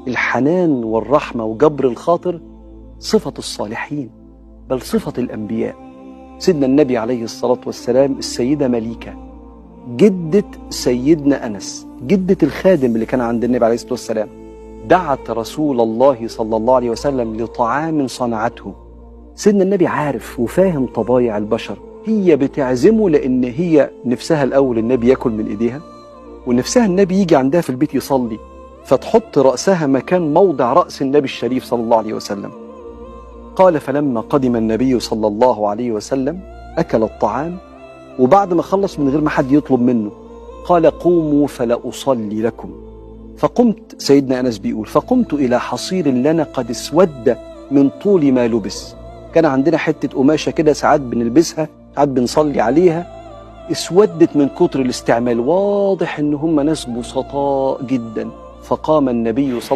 الحنان والرحمة وجبر الخاطر صفة الصالحين، بل صفة الأنبياء. سيدنا النبي عليه الصلاة والسلام، السيدة مليكة جدة سيدنا أنس، جدة الخادم اللي كان عند النبي عليه الصلاة والسلام، دعت رسول الله صلى الله عليه وسلم لطعام صنعته. سيدنا النبي عارف وفاهم طبايع البشر، هي بتعزمه لأن هي نفسها الأول النبي ياكل من إيديها، ونفسها النبي يجي عندها في البيت يصلي، فتحط رأسها مكان موضع رأس النبي الشريف صلى الله عليه وسلم. قال: فلما قدم النبي صلى الله عليه وسلم أكل الطعام، وبعد ما خلص من غير ما حد يطلب منه قال: قوموا فلأصلي لكم. فقمت، سيدنا أنس بيقول: فقمت إلى حصير لنا قد اسود من طول ما لبس. كان عندنا حتة قماشة كده ساعات بنلبسها، ساعات بنصلي عليها، اسودت من كتر الاستعمال. واضح إن هم ناس بسطاء جدا. فقام النبي صلى